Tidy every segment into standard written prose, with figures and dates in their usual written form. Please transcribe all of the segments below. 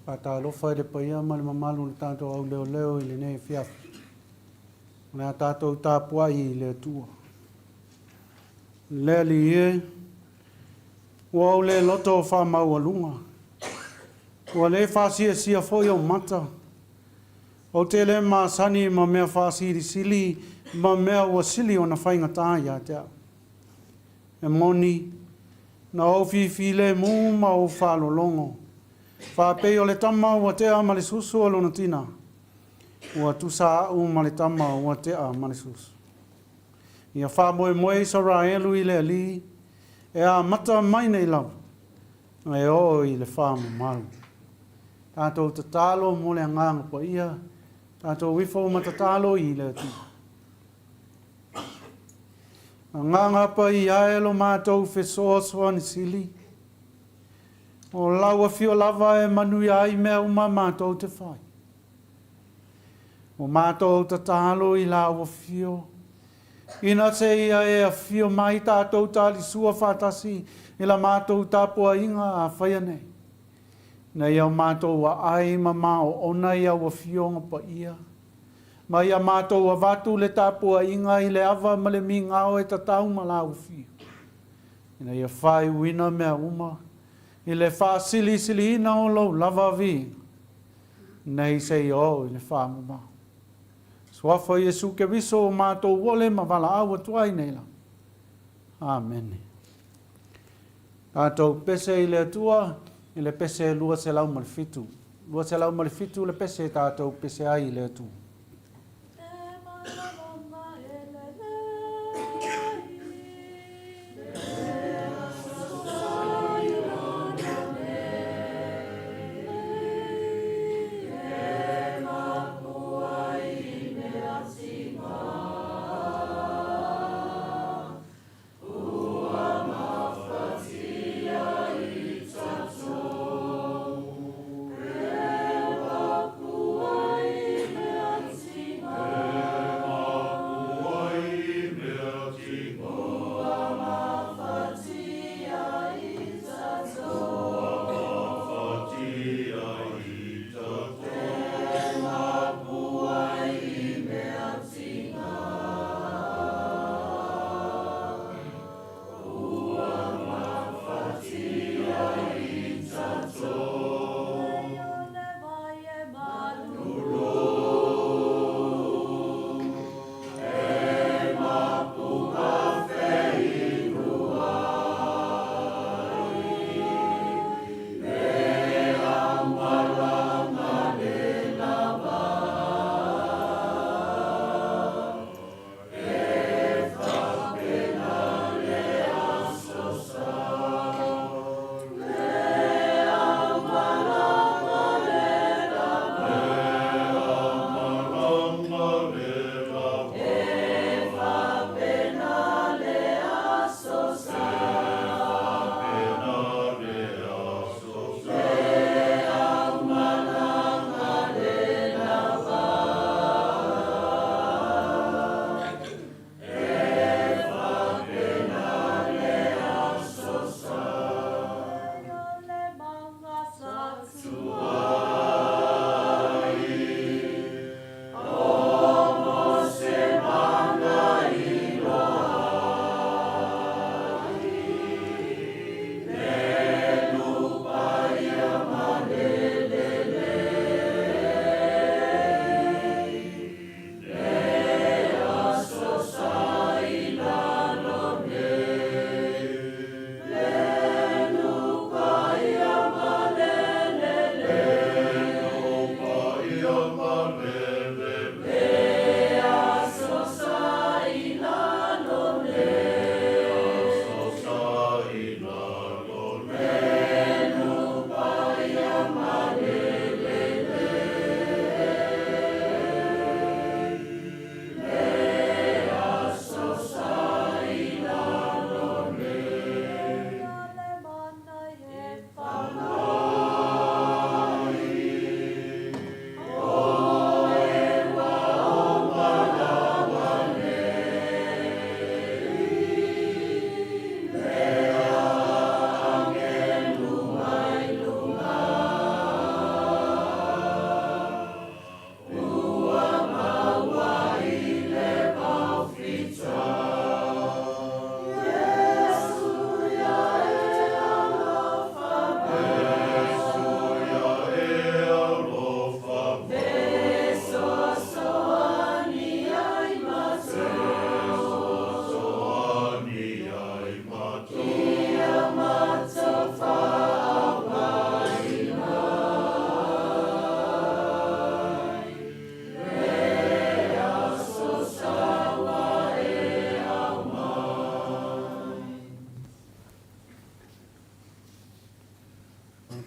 Faatalofa i le paia ma le mamalu o le tatou auleoleo i lenei afiafi. O le a tatou tapuai i le Atua. Le Alii e, ua ou le loto faamaualuga, ua le faasiasia foi ou mata, ou te le masani ma mea faasilisili ma mea ua sili ona faigata ia te au. E moni, na ou fifilemu ma ou faalologo, faapei o le tama ua tea ma le susu o lona tina, ua tusa au ma le tama ua tea ma le susu. Ia faamoemoe Isaraelu i le Alii, e amata mai nei lava, e oo i le faamamalu. Tatou tatalo mo le Agaga Paia, tatou ifo ma tatalo i le Atua. Agaga Paia e lo matou fesoasoani sili, o lau afio lava e manuia ai mea uma matou te fai. O matou tatalo i lau afio, ina seia e afio mai tatou talisua faatasi i la matou tapuaiga a faia nei, ina ia matou aai ma maoona i au afioga paia, ma ia matou avatu le tapuaiga i le ava ma le migao e tatau ma lau afio, ina ia faaiuina mea uma i le faasilisiliina o lou lava viiga, nei seia oo i le faamamao. Suafa o Iesu Keriso o matou ole ma valaau atu ai nei lava. Amene. Tatou pese i le Atua i le pese 207. 207 le pese tatou pese ai i le Atua.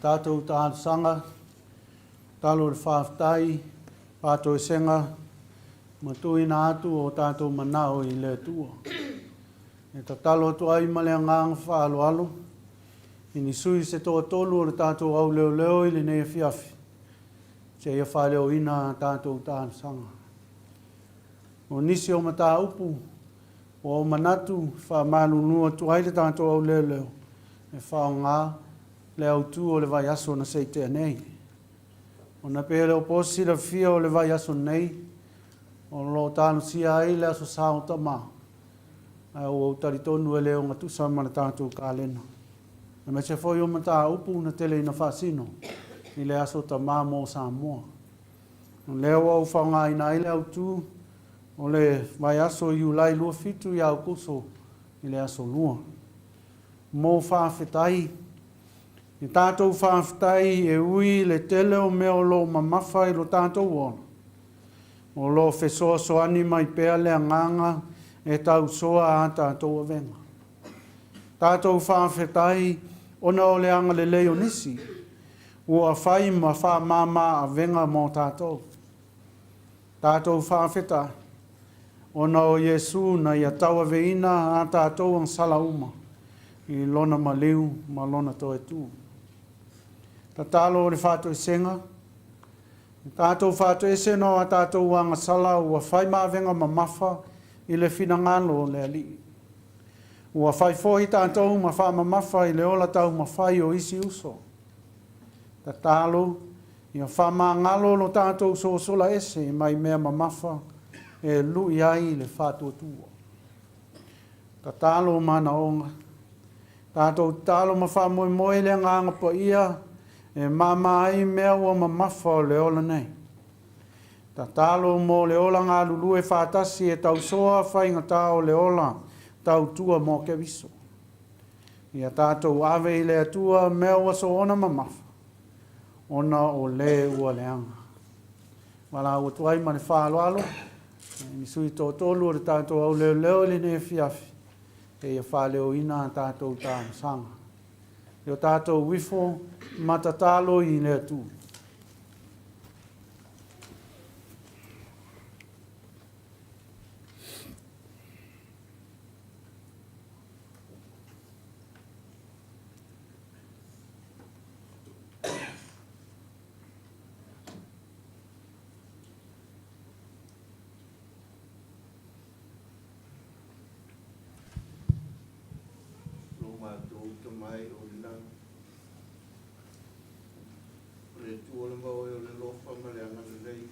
Tatou talosaga, tatalo i le faafetai, faatoesega ma tuuina atu o tatou manao i le Atua. E tatalo atu ai ma le agaga faaaloalo i ni sui se toatolu o le tatou au leoleo i lenei afiafi seia faaleoina a tatou talosaga. O nisi o mataupu ua ou manatu e faamalulu atu ai le tatou au leoleo e faaaoga le autu o le vaiaso na se i tea nei. Ona pei e le o po se silafia o le vaiaso nei o lo o talosia ai le Aso Sa o Tama, ae ua ou talitonu e le ogatusa ma le tatou kalena, aemaise foi o mataupu na tele ina faasino i le Aso Tama mo Samoa. O lea ua ou faaaogaina ai le autu o le vaiaso Iulai 27 ia Aokuso i le aso Lua. Mo faafetai, e tatou faafetai e ui i le tele o mea o lo o mamafa i lo tatou ola, o lo o fesoasoani mai pea le agaga e tausoa a tatou avega. Tatou faafetai ona o le agalelei o nisi ua fai ma faamama avega mo tatou. Tatou faafetai ona o Iesu na ia tauaveina a tatou agasala uma i lona maliu ma lona toe tu. Tatalo o le faatoesega, tatou faatoese ona o a tatou agasala ua fai ma avega mamafa i le finagalo o le Alii. Ua fai foi tatou ma faamamafa i le ola taumafai o isi uso. Tatalo ia faamagalo lo tatou sosola ese mai mea mamafa e lui ai le faatuatua. Tatalo manaoga. Tatou tatalo ma faamoemoe i le Agaga Paia e mama ai mea ua mamafa o le ola nei. Tatalo mo le ola galulue faatasi e tausoa faigata o le ola tautua mo Keriso. Ia tatou ave i le Atua mea ua soona mamafa, ona o le ua leaga. Valaau atu ai ma le faaaloalo i sui toatolu o le tatou au leoleo i lenei afiafi, e ia faaleoina a tatou talosaga. I o tatou ifo ma tatalo i le Atua. Lo matou Tama e o i le lagi, o le Atua lava oe o le alofa ma le agalelei,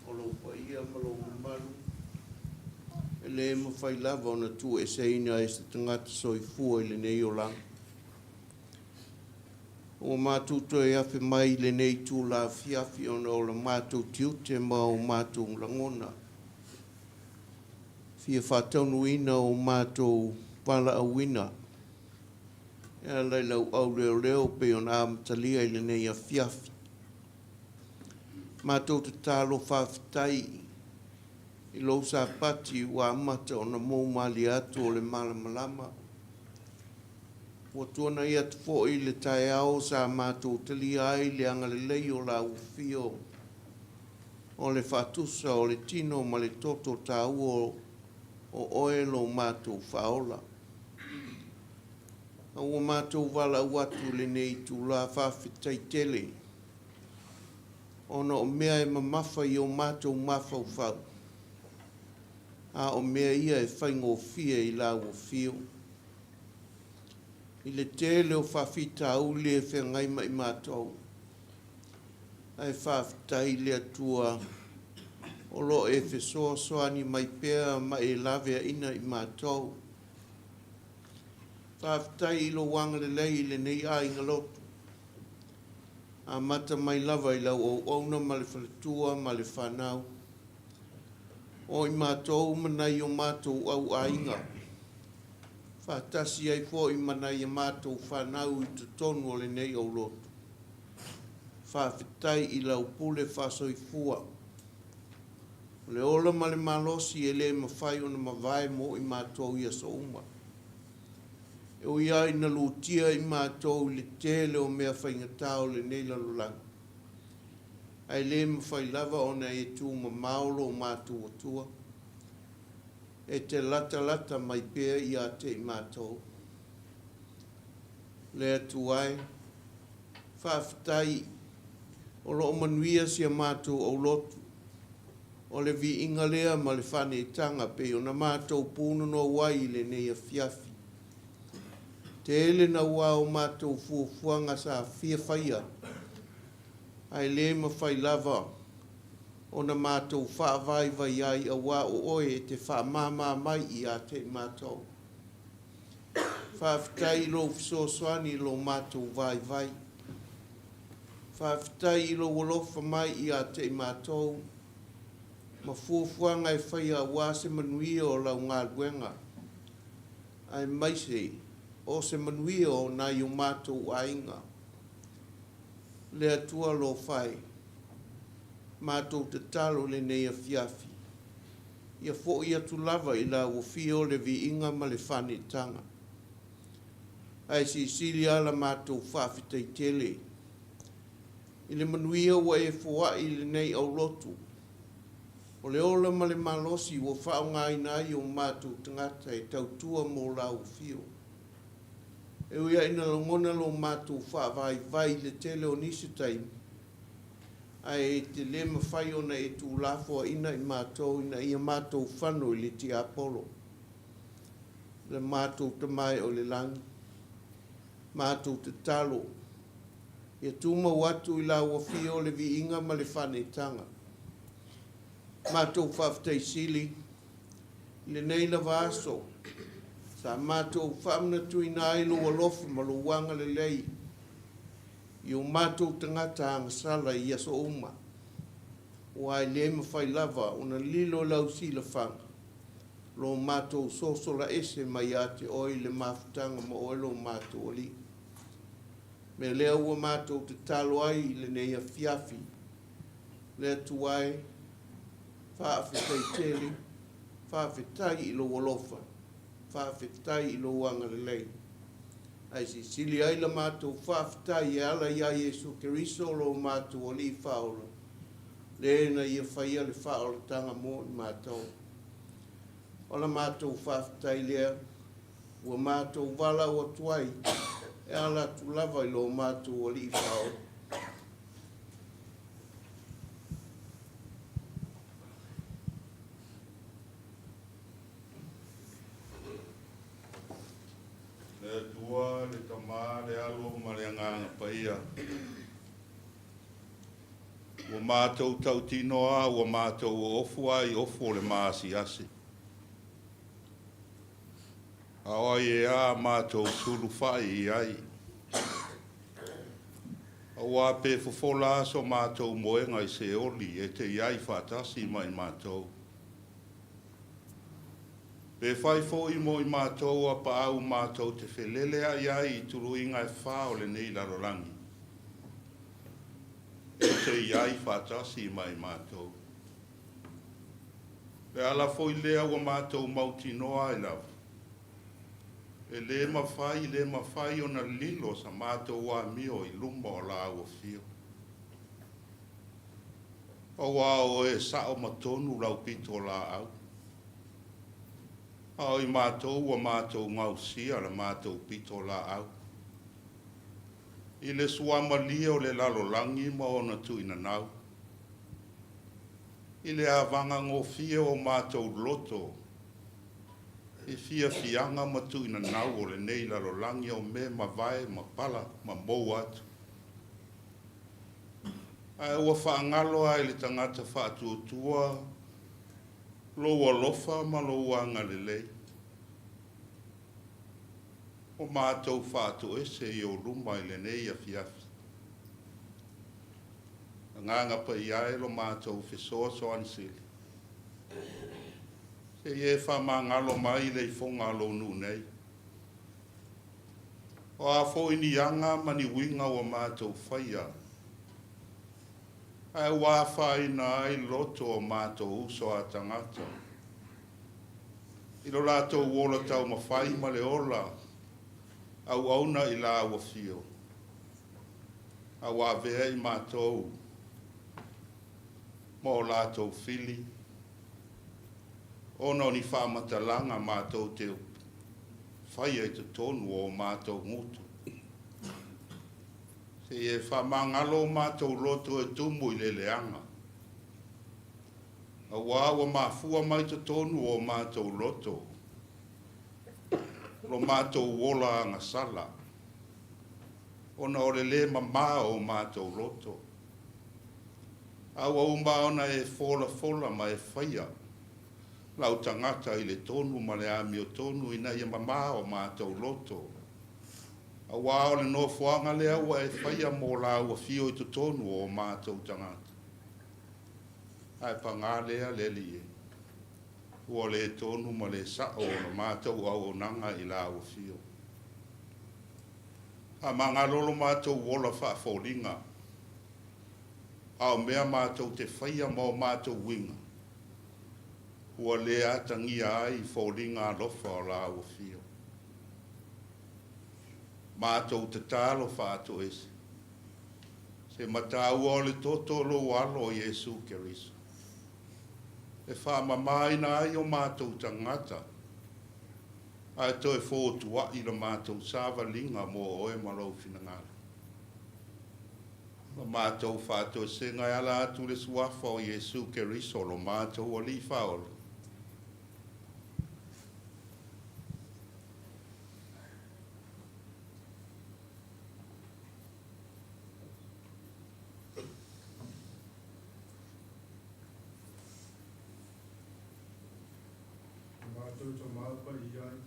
o lou paia ma lou mamalu, e le mafai lava ona tuueseina e se tagata soifua i lenei olaga. Ua matou toe afe mai i lenei itula afiafi ona o la matou tiute ma o matou lagona fia faataunuuina o matou valaauina e ala i lau auleoleo pei ona amatalia i lenei afiafi. Matou tatalo faafetai i lou Sapati ua amata ona mou malie atu o le malamalama. Ua tuanai atu foi le taeao sa matou talia ai le agalelei o lau afio o le faatusa o le tino ma le toto taua o oe lo matou faaola. A ua matou valaau atu i lenei itula faafetai tele ona o mea e mamafa i o matou mafaufau, a o mea ia e faigofie i lau afio. I le tele o faafitauli e feagai ma i matou, ae faafetai i le Atua o lo o e fesoasoani mai pea ma e laveaina i matou. Faafetai i lou agalelei i lenei aiga lotu, amata mai lava i lau auauna ma le faletua ma le fanau, o i matou ma nai o matou au aiga, faatasi ai foi ma nai a matou fanau i totonu o lenei aulotu. Faafetai i lau pule faasoifua. O le ola ma le malosi e le mafai ona mavae mo i matou i aso uma. E ui lava ina lutia i matou i le tele o mea faigata o lenei lalolagi, ae le mafai lava ona e tumamao lo matou Atua, e te latalata mai pea ia te i matou. Le Atua e, faafetai o lo o manuia si a matou aulotu, o le viiga lea ma le faaneetaga pei ona matou punonou ai i lenei afiafi. Tele naua o matou fuafuaga sa fia faia, ae le mafai lava ona matou faavaivai ai auā o oe e te faamāmā mai ia te i matou. Faafetai i lou fesoasoani i lo matou vaivai. Faafetai i lou alofa mai ia te i matou ma fuafuaga e faia auā se manuia o lau galuega, aemaise o se manuia o nai o matou aiga. Le Atua alofa e, matou tatalo i lenei afiafi, ia fo'i atu lava i lau afio le viiga ma le faaneetaga. Ae silisili lava la matou faafetai tele i le manuia ua e foai i lenei aulotu, o le ola ma le malosi ua faaaogaina ai o matou tagata e tautua mo lau afio. E ui lava ina lagona lo matou faavaivai i le tele o nisi taimi, ae e te le mafai ona e tuulafoaiina i matou ina ia matou fano i le tiapolo. Le matou Tama e o i le lagi, matou tatalo, ia tumau atu i lau afio le viiga ma le faaneetaga. Matou faafetai sili i lenei lava aso sa matou faamanatuina ai lou alofa ma lou agalelei i o matou tagata agasala i aso uma, aua e le mafai lava ona lilo i lau silafaga lo matou sosola ese mai ia te oe i le mafutaga ma oe lo matou Alii. Mea lea ua matou tatalo ai i lenei afiafi, le Atua e, faafetai tele, faafetai i lou alofa, faafetai i lou agalelei. Ae silisili ai la matou faafetai e ala iā Iesu Keriso lo matou Alii Faaola, le na ia faia le faaolataga mo i matou. O la matou faafetai lea ua matou valaau atu ai e ala atu lava i lo matou Alii Faaola. Le Atua, le Tama, le Alo ma le Agaga Paia. Ua matou tautino a, ua matou oofu a i ofu o le maasiasi. A o ai ea a matou sulufai i ai? Auā pe fofola a so matou moega i Seoli e te i ai faatasi ma i matou. Pe fai foi mo i matou a paau matou te felelea'i ai i tuluiga e fa o lenei lalolagi, e te i ai faatasi ma i matou. Le ala foi lea ua matou mautinoa ai lava, e lē mafai, lē mafai ona lilo sa matou amio i luma o lāu afio. Auā o oe e sa'o ma tonu lau pitolaau, a o i matou ua matou gausia la matou pitolaau i le suamalie o le lalolagi ma ona tuuinanau, i le avagagofie o matou loto i fiafiaga ma tuuinanau o lenei lalolagi o mea mavae ma pala ma mou atu. Ae ua faagalo lava i le tagata faatuatua lou alofa ma lou agalelei. Ua matou faatoese i ou luma i lenei afiafi. Agaga Paia e lo matou fesoasoani sili. Se i e faamagalo mai i le ifoga a lou nuu nei. O a foi ni aga ma ni uiga ua matou faia, ae ua afaina ai loto o matou uso a tagata i lo latou ola taumafai ma le ola Auauna i Lāu Afio, a ua avea i matou ma o latou fili, ona o ni faamatalaga matou te faia i totonu o o matou gutu. Seia e faamagalo o matou loto e tumu i le leaga, auā ua mafua mai totonu o o matou loto lo matou ola agasala, ona o le lē mamā o o matou loto. A ua uma ona e folafola ma e faia lau tagata i le tonu ma le amiotonu ina ia mamā o matou loto, auā o le nofoaga lea ua e faia mo Lāu Afio i totonu o o matou tagata. Ae pagā lea le Alii e, ua le tonu ma le sa'o o la matou auaunaga i Lāu Afio. Faamagalo lo matou ola faafoliga, a o mea matou te faia ma o matou uiga, ua le atagia ai foliga alofa o Lāu Afio. Matou tatalo faatoese, se mataua o le toto o lou Alo o Iesu Keriso, e faamamāina ai o matou tagata, ae toe fotuaʻi la matou savaliga mo Oe ma Lou finagalo. La matou faatoesega e ala atu i le Suafa o Iesu Keriso lo matou Alii Faaola. O matou tama paia e,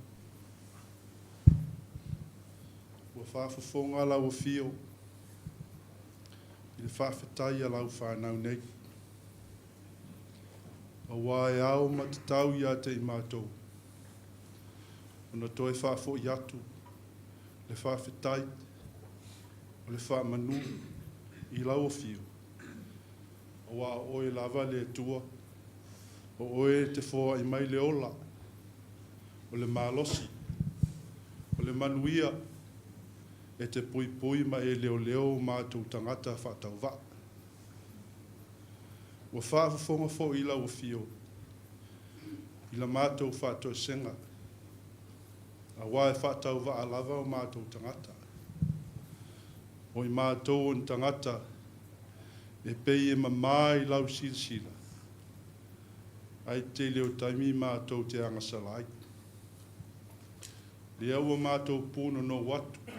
ua faafofoga lau afio i le faafetai a lau fanau nei, aua e ao ma tatau ia te i matou ona toe faafoi atu le faafetai o le faamanu i lau afio, aua o oe lava le Atua, o oe e te foai mai le ola, o le malosi, o le manuia, e te puipui ma e leoleo o matou tagata faatauvaa. Ua faafofoga foi i lau afio i la matou faatoesega, aua e faatauvaa lava o matou tagata. O i matou o ni tagata e pei e mamā i lau silasila, ae tele o taimi matou te agasala ai. Lea ua matou pūnonou atu i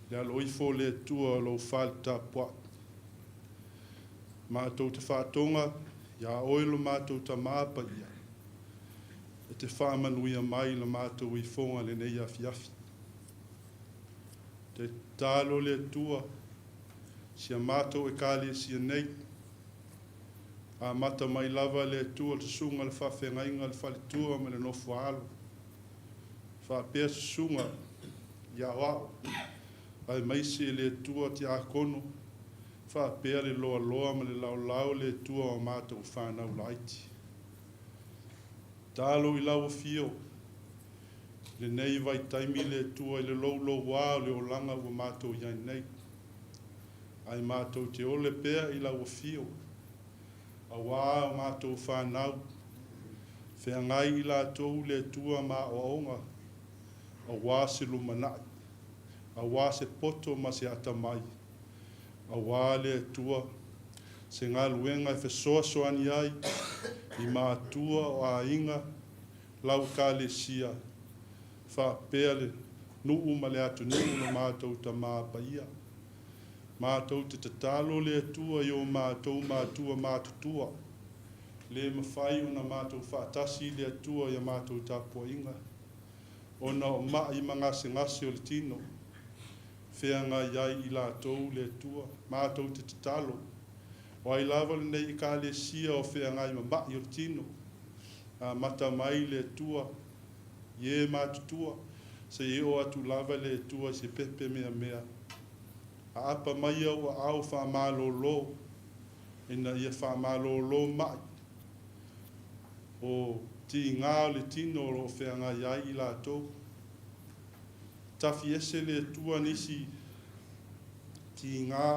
le aloifo o le Atua o lou fale tapuai. Matou te faatoga iā oe lo matou Tama Paia, e te faamanuia mai i la matou ifoga lenei afiafi. Te tatalo le Atua si a matou Ekalesia nei, amata mai lava le Atua le susuga le faafeagaiga le faletua ma le nofo a alo, faapea susuga i aoao, aemaise le Atua tiakono, faapea le loaloa ma le laolao le Atua o matou fanau laiti. Tatalo i lau afio i lenei vaitaimi le Atua i le loulouā o le olaga ua matou i ai nei, ae matou te ole pea i lau afio, auā o matou fanau, feagai i latou le Atua ma aoaoga, auā se lumanai, auā se poto ma se atamai, auā le Atua, se galuega e fesoasoani ai i matua o aiga, lau Ekalesia, faapea le nuu ma le atunuu lo matou Tama Paia. Matou te tatalo le Atua i o matou matua matutua, le mafai ona matou faatasi i le Atua i a matou tapuaiga, ona o ma'i ma gasegase o le tino, feagai ai i latou le Atua. Matou te tatalo, o ai lava lenei Ekalesia o feagai ma ma'i o le tino, amata mai le Atua i e matutua, seia oo atu lava le Atua i se pepe meamea. Aapa mai ou aao faamalōlō, ina ia faamalōlō ma'i o tigā o le tino o lo o feagai ai i latou. Tafi ese le Atua nisi tigā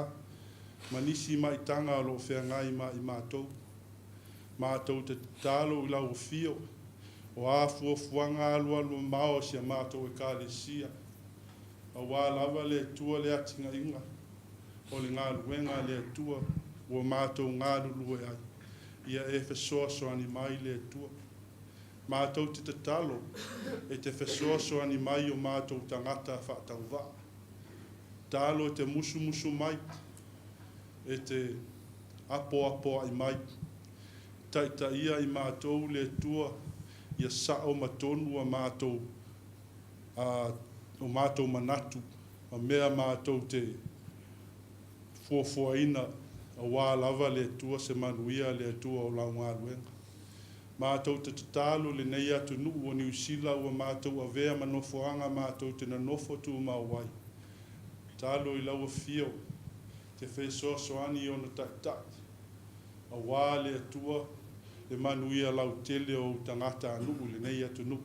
ma nisi maitaga o lo o feagai ma i matou. Matou te tatalo i lau Afio, o a fuafuaga alualu mamao a si a matou Ekalesia, auā lava le Atua le atinaeina o le galuega a le Atua ua matou galulue ai, ia e fesoasoani mai le Atua. Matou te tatalo e te fesoasoani mai i o matou tagata faatauvaa. Tatalo e te musumusu mai, e te apoapoai mai. Taitaia i matou le Atua ia sao ma tonu a matou a o matou manatu ma mea matou te fuafuaina auā lava le Atua se manuia le Atua o lau galuega. Matou te tatalo i lenei atunuu o Niu Sila ua matou avea ma nofoaga matou te nonofo tumau ai. Tatalo i lau Afio te fesoasoani i ona taitai, auā le Atua le manuia lautele o ou tagata anuu i lenei atunuu.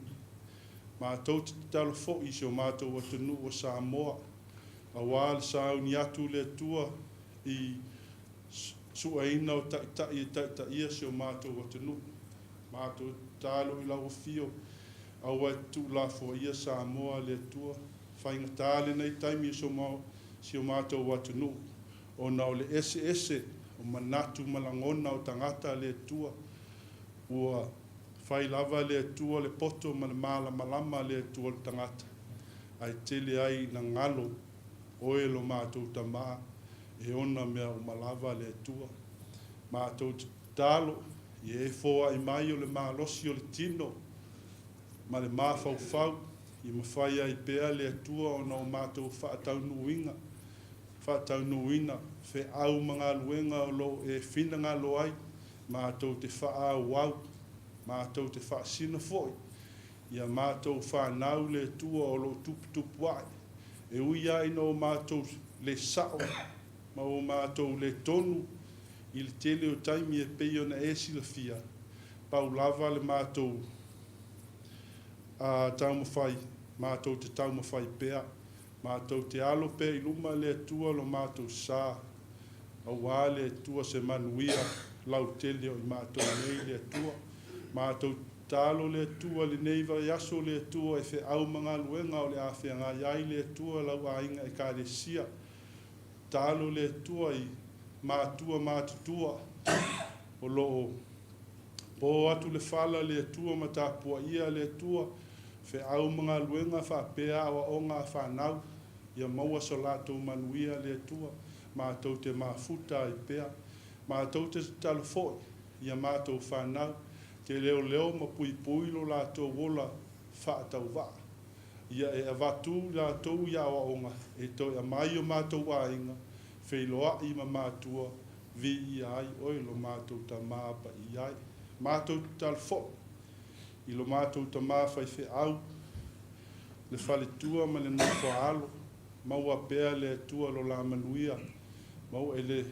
Matou te tatalo foi i si o matou atunuu o Samoa, auā le sauni atu le Atua i sueina o taitai e taitaia si o matou atunuu. Matou tatalo i lau Afio, aua e te tuulafoaia Samoa le Atua. Faigata lenei taimi o si o matou atunuu, ona o le eseese o manatu ma lagona o tagata a le Atua. Ua fai lava le Atua le poto ma le malamalama a le Atua o le tagata, ae tele ai ina galo oe lo matou Tama e ona mea uma lava le Atua. Matou te tatalo, ia e foai mai o le malosi o le tino ma le mafaufau, ia mafai ai pea le Atua ona o matou faataunuuina, faataunuuina feau ma galuega o lo o e finagalo ai, matou te faaauau, matou te faasino foi i a matou fanau le Atua o lo o tuputupu ae, e ui lava ina o matou le sao ma o matou le tonu i le tele o taimi e pei ona e silafia, pau lava le matou taumafai, matou te taumafai pea, matou te alo pea i luma le Atua lo matou sa, auā le Atua se manuia lautele o i matou nei le Atua. Matou tatalo le Atua lenei vaiaso le Atua e feau ma galuega o le a feagai ai le Atua lau aiga Ekalesia. Tatalo le Atua i matua matutua o lo o po atu le fala le Atua ma tapuaia le Atua, feau ma galuega faapea aoaoga a fanau, ia maua so latou manuia le Atua, matou te mafuta ai pea. Matou te tatalo foi i a matou fanau, te leoleo ma puipui lo latou ola faatauvaa. Ia e avatu i latou i aoaoga e toe aumai o matou aiga, feiloai ma matua, viia ai oe lo matou Tama paia ai. Matou tatalo foi i lo matou Tama faifeau, le faletua ma le nofoaalo, maua pea le Atua lo la manuia, maua e le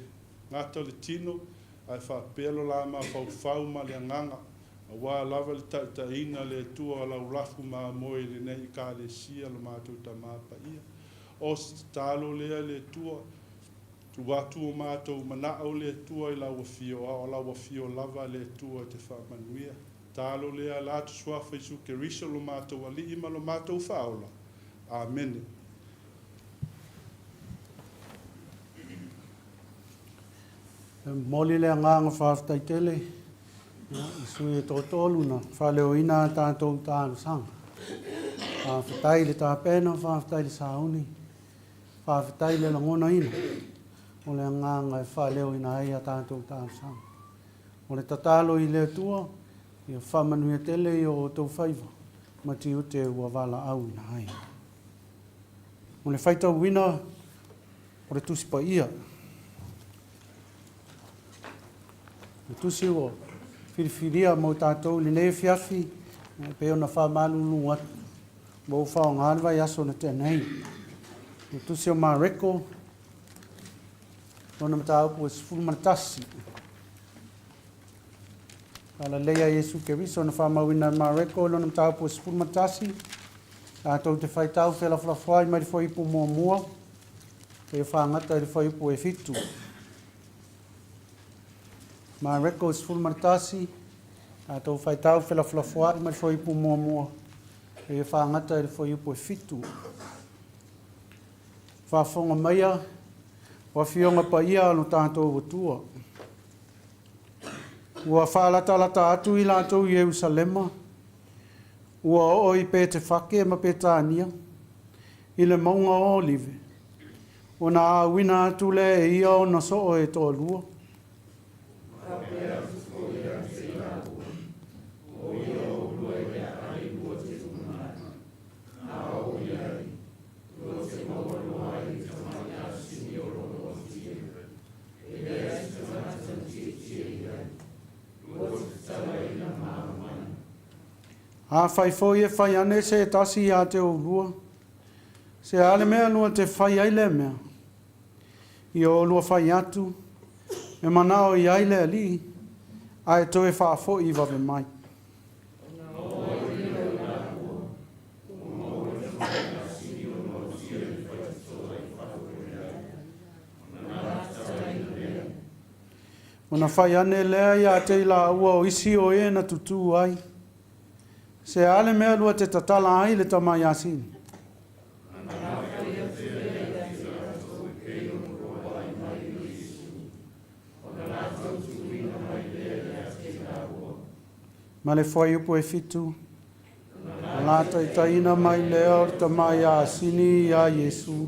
gata o le tino, ae faapea lo la mafaufau ma le agaga, auā lava le taitaiina le Atua o lau lafu mamoe i lenei Ekalesia lo matou Tama paia. O se tatalo lea le Atua, tuu atu o matou manao le Atua i lau Afio, a o lau Afio lava le Atua e te faamanuia. Tatalo lea la atu Suafa Iesu Keriso lo matou Alii ma lo matou Faaola. Amene. E momoli le agaga faafetai tele i sui e toatolu na faaleoina a tatou talosaga. Faafetai le tapena, faafetai le sauni, faafetai le lagonaina o le agaga e faaleoina ai a tatou talosaga. O le tatalo i le Atua, ia faamanuia tele i o outou faiva ma tiute ua valaauina ai. O le faitauina o le Tusi Paia. O le tusi ua filifilia mo tatou i lenei afiafi, e pei ona faamalulu atu, ua ou faaaoga le vaiaso na tea nei. O le tusi o Mareko, lona mataupu e 11. Agalelei a Iesu Keriso na faamauina e Mareko i lona mataupu e 11. Tatou te faitau felafolafoai mai le fuaiupu muamua seia fagata i le fuaiupu e fitu. Mareko 11, tatou faitau felafolafoai mai le fuaiupu muamua seia fagata i le fuaiupu e fitu. Faafofoga maia o Afioga Paia a lo tatou Atua. Ua faalatalata atu i latou i Ierusalema, ua oo i Petefake ma Petania, i le mauga o Olive, ona auina atu lea e ia ona soo e toalua. Afai foi e fai ane se tasi ia te oulua, se a le mea lua te fai ai lea mea? Ia oulua fai atu, e manao i ai le Alii, ae toe faafoi vave mai. Ona fai ane lea ia te i laua o isi o e na tutū ai, Se a le mea lua te tatala ai le tama asini? Ma le fuaiupu e fitu, ona taitaiina mai lea o le tama asini iā Iesu,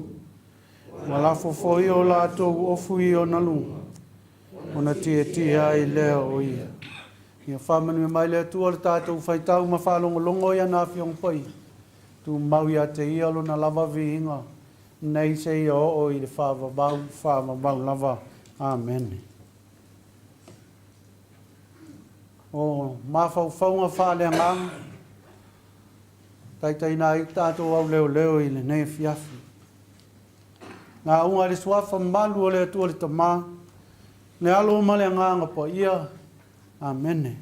ua lafo foi o latou ofu i ona luga, ona tietie ai lea o ia. Ia faamanuia mai le Atua le tatou faitau ma faalogologo i ana Afioga Paia, tumau ia te ia lona lava viiga, nei seia oo i le faavavau, faavavau lava. Amene. O mafaufauga faaleagaga, taitaiina ai tatou auleoleo i lenei afiafi. Lauga i le suafa malu o le Atua le Tama, le Alo ma le Agaga Paia. Amene.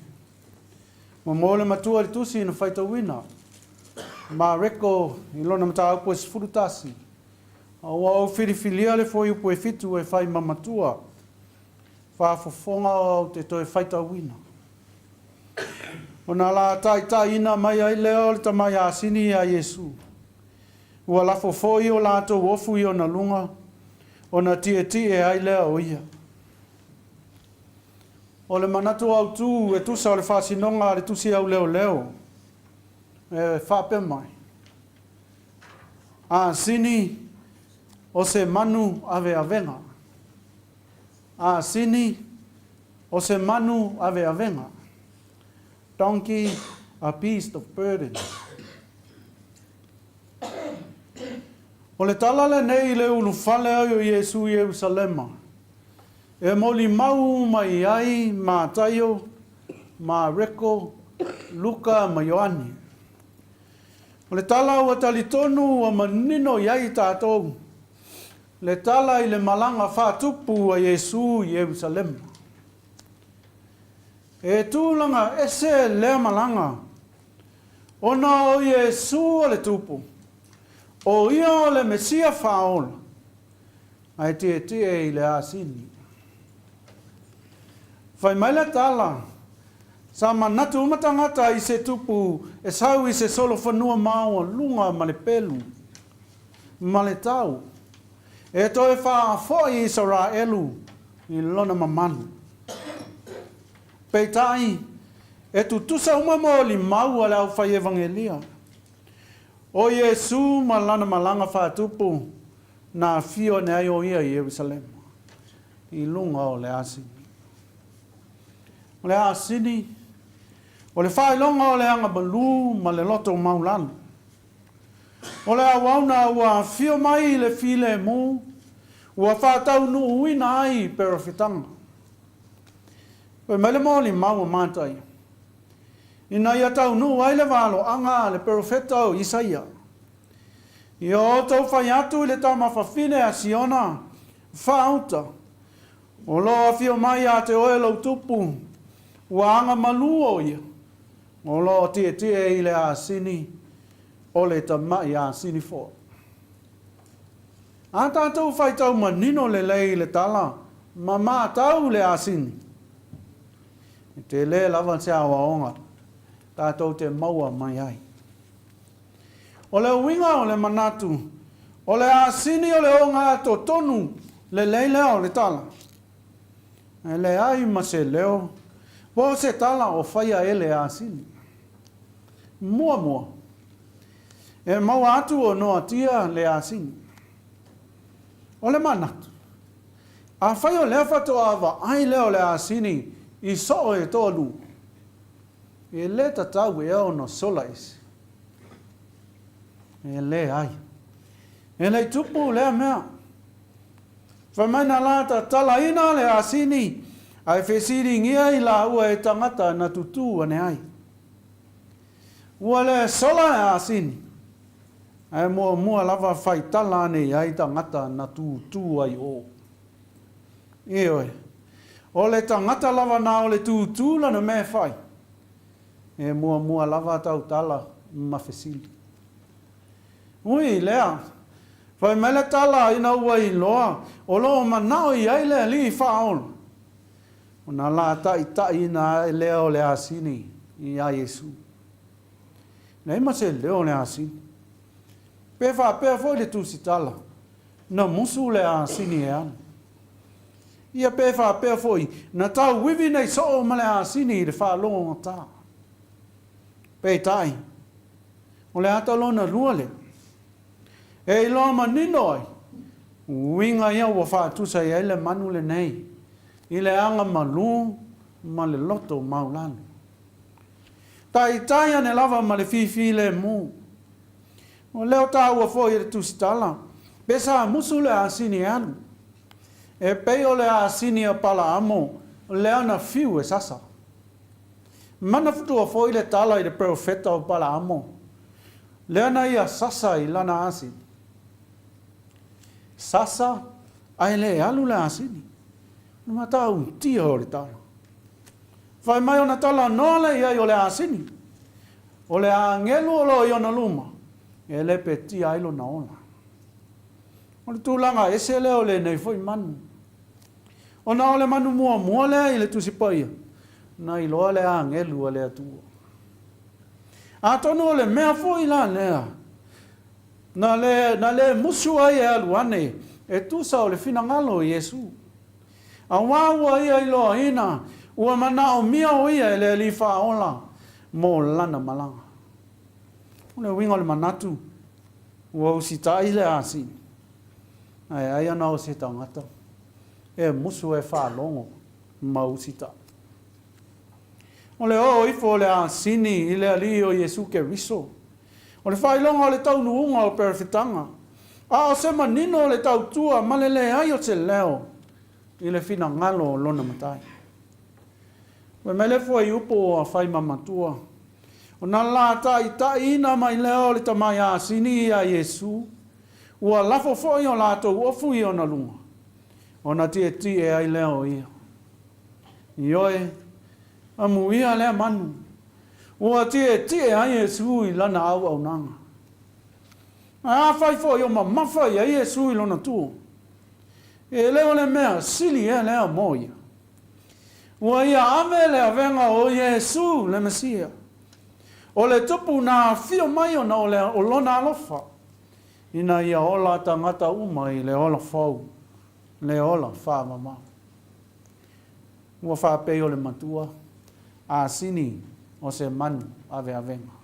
Ua mo le matua i le tusi na faitauina. Mareko i lona mataupu e 11. A ua ou filifilia le fuaiupu e fitu e fai ma matua. Faafofoga ou te toe faitauina. Ona la taitaiina mai ai lea o le tama asini iā Iesu. Ua lafo foi o latou ofu i ona luga, ona tietie ai lea o ia. O le manatu autū e tusa o le faasinoga a le tusi auleoleo e faapea mai, Asini o se manu aveavega. Asini o se manu aveavega. Donkey, a beast of burden. O le tala lenei i le ulufale ai o Iesu i Ierusalema, e molimau mai ai Mataio, Mareko, Luka ma Ioane. O le tala ua talitonu ua manino i ai tatou, le tala i le malaga faatupu a Iesu i Ierusalema. E tulaga ese lea malaga, ona o Iesu o le Tupu, o ia o le Mesia faaola, ae tietie i le asini. Fai mai le tala, sa manatu uma tagata i se tupu e sau i se solofanua maualuga ma le pelu, ma le tau, e toe faafoi Isaraelu i lona mamalu. Peitai, e tutusa uma molimau a le aufai evangelia, o Iesu ma lana malaga faatupu na afio ane ai o ia i Ierusalema i luga o le asini. O le asini, o le faailoga o le agamalu ma le loto maulalo. O le auauna ua afio mai i le filemu, ua faataunuuina ai perofetaga. Fai mai le molimau a Mataia, ina ia taunuu ai le valoaga a le perofeta o Isaia, Ia outou fai atu i le tama fafine a Siona, Faauta, o lo o afio mai ia te oe lou tupu, ua agamalu o ia, o lo o tietie i le asini. O le tamai asini foi. A tatou faitau manino lelei i le tala ma matau le asini, e tele lava se aoaoga tatou te maua mai ai. O le uiga o le manatu, o le asini o le ogatotonu lelei lea o le tala. E leai ma se leo po o se tala o faia e le asini. Muamua, e maua atu o noatia le asini. O le manatu, afai o lea faatoa vaai lea o le asini i soo e toalua, e le tatau ea ona sola ese. E leai. E le i tupu lea mea. Fai mai na la tatalaina le asini, ae fesiligia i laua e tagata na tutū ane ai. Ua le sola e asini, ae muamua lava fai tala ane i ai tagata na tutū ai o. Ioe, o le tagata lava na o le tutū lana mea e fai, e muamua lava tautala ma fesili. Ui i lea, fai mai le tala ina ua iloa o lo o manao i ai le alii faaola, ona lataitaina ae lea o le asini iā Iesu. Leai ma se leo o le asini. Pe faapea foi le tusitala, na musu le asini e alu. Ia pe faapea foi, na tauivi nei soo ma le asini i le faalogogata. Peitai, o le ata lona lua lea, e iloa manino ai, uiga ia ua faatusa i ai le manu lenei i le aga malū ma le loto maulalo. Taitai ane lava ma le fifilemu. Ua leo taua foi e le tusitala, pe sa musu le asini e alu. E pei o le asini a Palaamo lea na fiu e sasa. Manafutua foi le tala i le perofeta o Palaamo, lea na ia sasa i lana asini. Sasa ae le alu le asini. O le matautia o le tala. Fai mai ona tala noa lea i ai o le asini. O le agelu o lo i ona luma, e lepetia ai lona ola. O le tulaga ese lea o lenei foi manu. Ona o le manu muamua lea i le Tusi Paia, na iloa le agelu a le Atua. Atonu o le mea foi la lea, na le, na le musu ai e alu ane e tusa o le finagalo o Iesu. Auā ua ia iloaina, ua manaomia o ia e le Alii Faaola mo lana malaga. O le uiga o le manatu, ua usitai le asini, ae ai ana o se tagata e musu e faalogo ma usitai. O le oo ifo o le asini i le Alii o Iesu Keriso, o le faailoga o le taunuuga o perofetaga, a o se manino o le tautua ma le leai o se leo i le finagalo o lona Matai. Fai mai le fuaiupu o Afaimamatua, Ona lataitaina mai lea o le tamai asini iā Iesu, ua lafo foi o latou ofu i ona luga, ona tietie ai lea o ia. Ioe, amuia lea manu, ua tietie ai Iesu i lana auaunaga. Ae afai foi o mamafa i ai Iesu i lona tuo, e le o le mea sili ea lea mo ia. Ua ia ave le avega o Iesu le Mesia, o le tupu na afio mai ona o le o lona alofa, ina ia ola tagata uma i le ola fou, le ola faamamao. Ua faapei o le matua asini o se manu aveavega.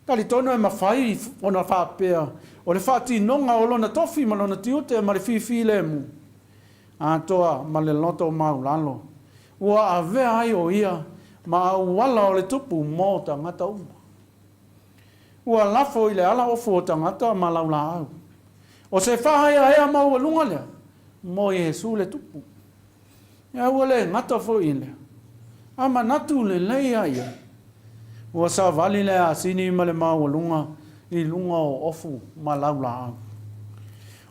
Talitonu e mafai ona faapea o le faatinoga o lona tofi ma lona tiute ma le fifilemu atoa ma le loto maulalo ua avea ai o ia ma auala o le tupu mo tagata uma. Ua lafo i le ala ofu o tagata ma laulaau. O se faaheahea maualuga lea mo Iesu le Tupu. Ia ua le gata foi i lea, a manatu lelei a ia, ua savali le asini ma le maualuga i luga o ofu ma laulaau.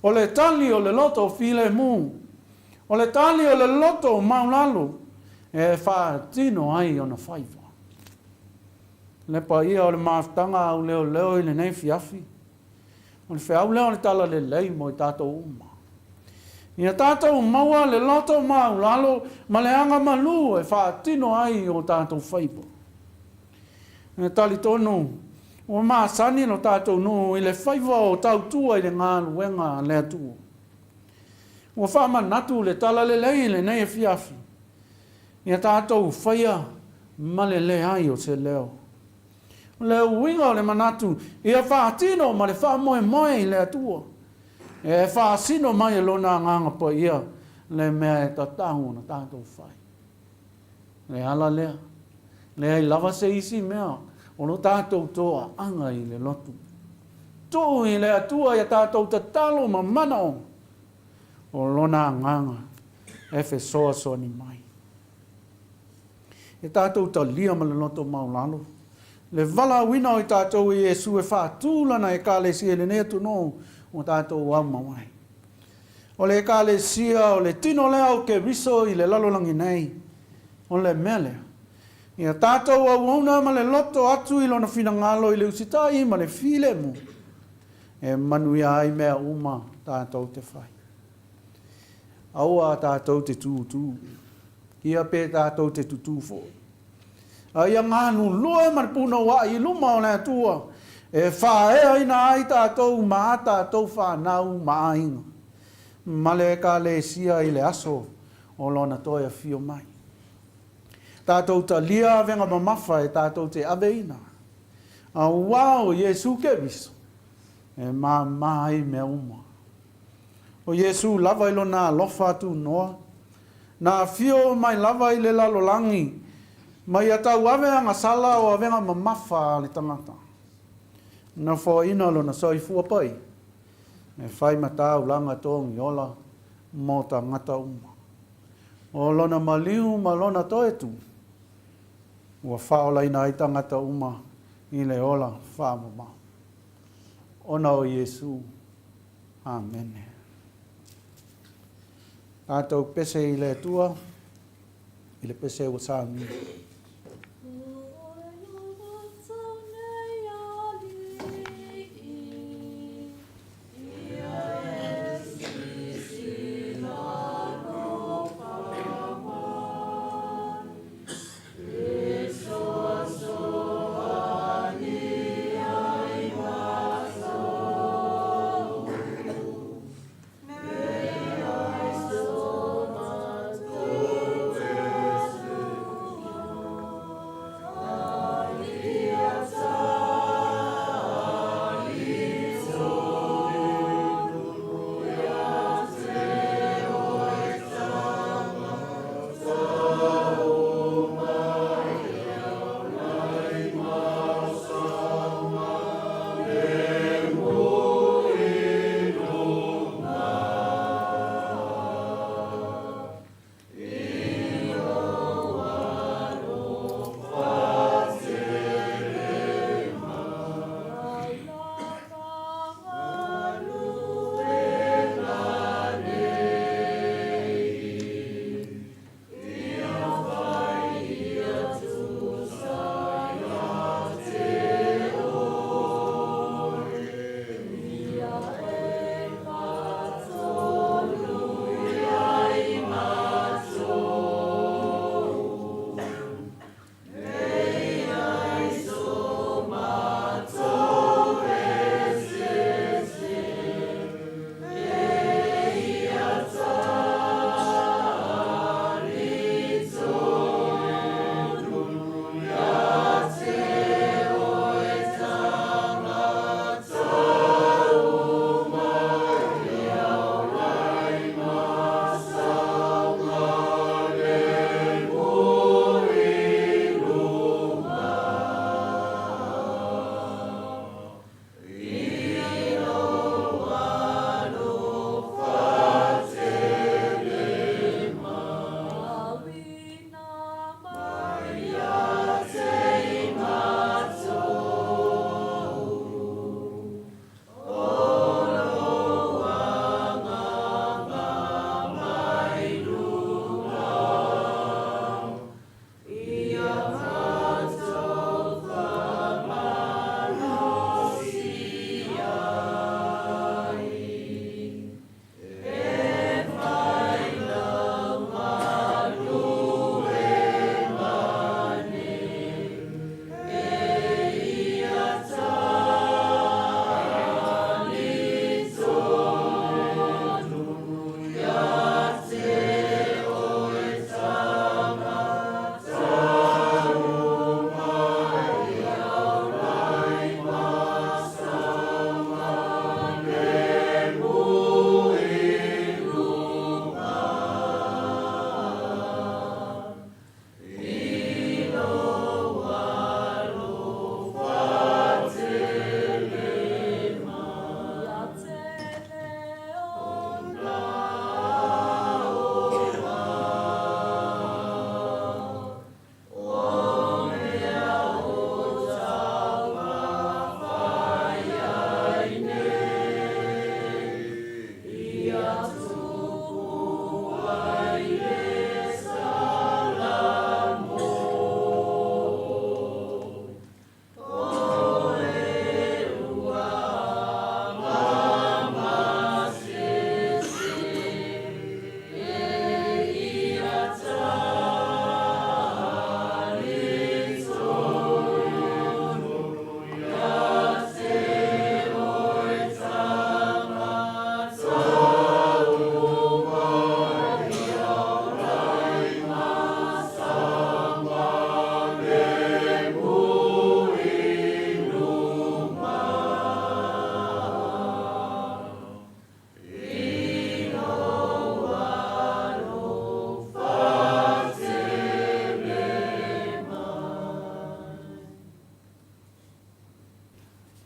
O le tali o le loto filemu, o le tali o le loto maulalo e faatino ai ona faiva. Le paia o le mafutaga auleoleo i lenei afiafi, o le feau lea o le talalelei mo i tatou uma. Ia tatou maua le loto maualalo ma le agamalu e faatino ai o tatou faiva. E talitonu ua masani lo tatou nuu i le faiva o tautua i le galuega a le Atua. Ua faamanatu le talalelei i lenei afiafi, ia tatou faia ma le leai o se leo. O le uiga o le manatu, ia faatino ma le faamoemoe i le Atua, e faasino mai e Lona Agaga Paia le mea e tatau ona tatou fai. Le ala lea, leai lava se isi mea o lo tatou toaaga i le lotu. Tuu i le Atua ia tatou tatalo ma manaoga, o Lona Agaga e fesoasoani mai. E tatou talia ma le loto maualalo le valaauina o i tatou e Iesu e faatu Lana Ekalesia i lenei atunuu ua tatou aumau ai. O le Ekalesia o le tino lea o Keriso i le lalolagi nei. O le mea lea, ia tatou auauna ma le loto atu i Lona finagalo i le usitai ma le filemu, e manuia ai mea uma tatou te fai. Aua tatou te tūtū, ia pe tatou te tutū foi. A ia galulue ma le punouaʻi i luma o le Atua, e faaeaina ai tatou ma a tatou fanau ma aiga, ma le Ekalesia i le aso o Lona toe afio mai. Tatou talia avega mamafa e tatou te aveina, auā o Iesu Keriso e māmā ai mea uma. O Iesu lava i Lona alofa tunoa, na afio mai lava i le lalolagi, ma ia tauave agasala o avega mamafa a le tagata. Na foaina lona soifua pai e fai ma taulaga togiola mo tagata uma. O lona maliu ma lona toetu ua faaolaina ai tagata uma i le ola faamamao. Ona o Iesu. Amene. Tatou pese i le Atua i le pese ua saunia.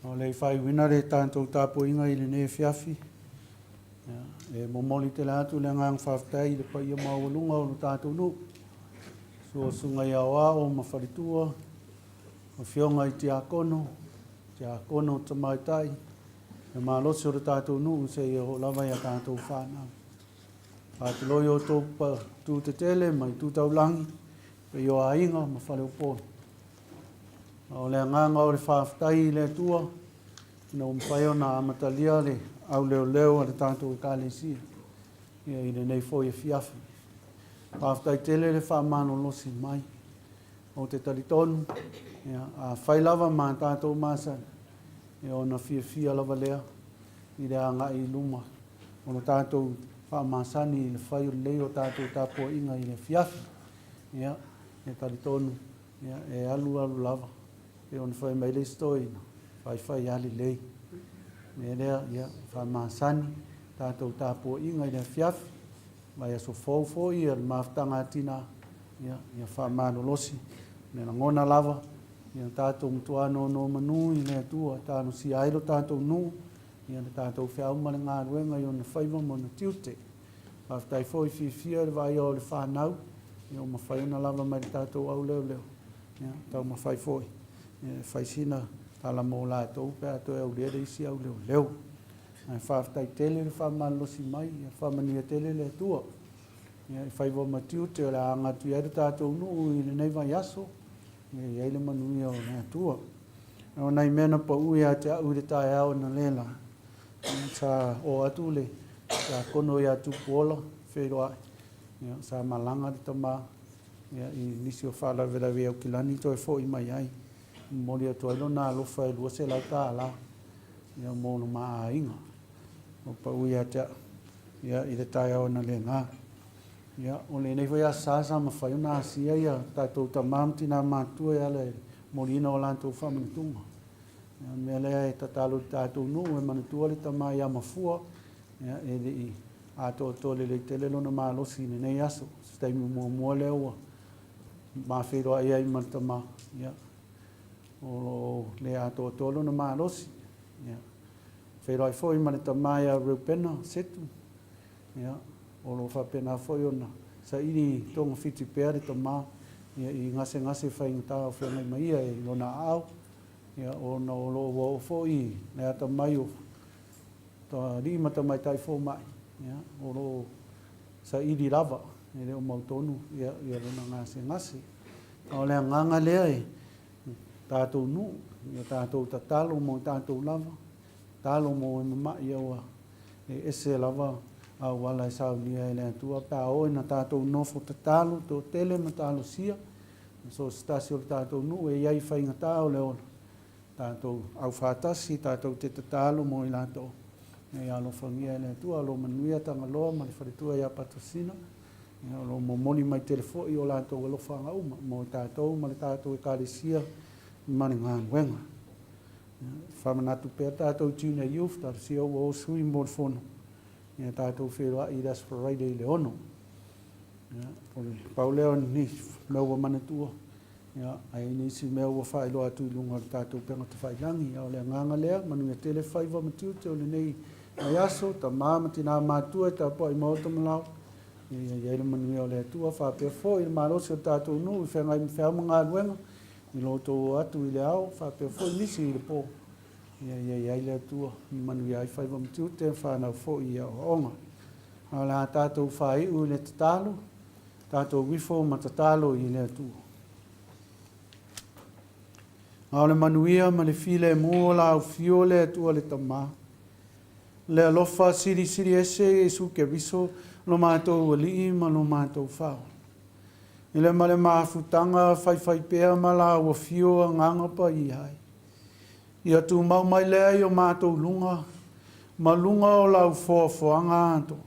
O le i faaiuina le tatou tapuaiga i lenei afiafi, e momoli tele atu le agaga faafetai i le paia maualuga o lo tatou nuu, suasuga i aoao ma faletua, afioga i tiakono, tiakono tamaitai, le malosi o le tatou nuu seia oo lava i a tatou fanau. Faatulou i outou tu tetele ma itu taulagi, paia o aiga ma faleupolu. O le agaga o le faafetai i le Atua ina ua mafai ona amatalia le auleoleo a le tatou Ekalesia i lenei foi afiafi. Faafetai tele le faamalolosi mai. Ou te talitonu, afai lava ma tatou masani, ona fiafia lava lea i le agai i luma o lo tatou faamasani i le fai o lelei o tatou tapuaiga i le afiafi. Ia, e talitonu, ia, e alu alu lava, pei ona fai mai le isi toeaina, faifai lava lelei. O le mea lea, ia, faamasani tatou tapuaiga i le afiafi, vaiaso fou foi le mafutaga a tina, ia, ia faamalolosi, le lagona lava, ia tatou matua nonomanu i le Atua, talosia ai lo tatou nuu, ia le tatou feau ma le galuega i ona faiva ma ona tiute. Faafetai foi fiafia i le vaaia o le fanau, ia ua mafai ona lava mai le tatou auleoleo, ia taumafai foi e fai sina tala mo latou pe a toe aulia le isi auleoleo. Ae faafetai tele le faamalolosi mai, ia faamanuia tele le Atua. Ia i faiva ma tiute o le a aga atu i ai le tatou nuu i lenei vaiaso, ia i ai le manuia o le Atua. O nai mea na pau ia te au i le taeao analeila, sa oo atu le tiakono ia Tupuola feiloai, ia, sa malaga le tama ia, i nisi o faalavelave i Aukilani toe foi mai ai. Momoli atu ai lona alofa e $200 ia, mo lo ma aiga. O pau ia te au ia, i le taeao analeila. Ia, o lenei foi Aso Sa sa mafai ona asia ia tatou tama ma tina matutua e ala i le moliina o latou faamanatuga. Ia, o le mea lea e tatalo i le tatou nuu e manatua le tama ia Mafua, ia, e le i atoatoa lelei tele lona malosi i lenei aso. O se taimi muamua lea ua mafeiloai ai ma le tama, ia, o lo o le atoatoa lona malosi. Ia, feiloai foi ma le tama ia Reupena Setu, Ia, o lo o faapena foi ona saili togafiti pea le tama ia, i gasegase faigata o feagai ma ia i lona aao, ia, ona o lo o ua oo foi i le atamai o alii ma tamaitai fomai, ia, o lo o saili lava, e le o mautonu ia, ia lona gasegase. A o le agaga lea e tatou nuu, ia tatou tatalo mo tatou lava, tatalo mo e mama'i ua E ese lava auala e saunia e le Atua pe a oo ina tatou nofo tatalo, toatele ma talosia, so o se tasi o le tatou nuu e i ai faigata o le ola, tatou aufaatasi, tatou te tatalo mo i latou, ina ia alofagia e le Atua. O lo o manuia Tagaloa ma le faletua ia Patasina, o lo o momoli mai tele foi o latou alofaga uma mo i tatou ma le tatou Ekalesia ma le galuega. Faamanatu pea tatou Junior Youth, talosia ua o sui mo le fono, ia tatou feiloai i le Aso Faraile i le 6. Ia, o le pau lea o ni mea ua manatua, ia, ae i nisi mea ua faailoa atu i luga o le tatou upega tafailagi. Ia, o le agaga lea, manuia tele faiva ma tiute o lenei vaiaso, tama ma tina matutua e tapuai maota ma lao, ia i ai le manuia o le Atua, faapea foi le malosi o le tatou nuu i feagai ma feau ma galuega, I lo outou o atu i le ao, faapea foi nisi i le po, ia i ai le Atua, manuia ai faiva ma tiute, fanau foi i aoaoga. A o le a tatou faaiu i le tatalo, tatou ifo ma tatalo i le Atua. A o le manuia ma le filemu o la aufio le Atua le Tama, le alofa silisili ese Iesu Keriso lo matou Alii ma lo matou Faaola. I le ma le mafutaga faifaipea ma la ua fio agaga paia ai. Ia tumau mai lea i o matou luga ma luga o lau foafoaga atoa,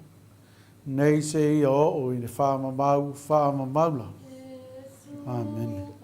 nei seia oo i le faamamau faamamau lava. Amene.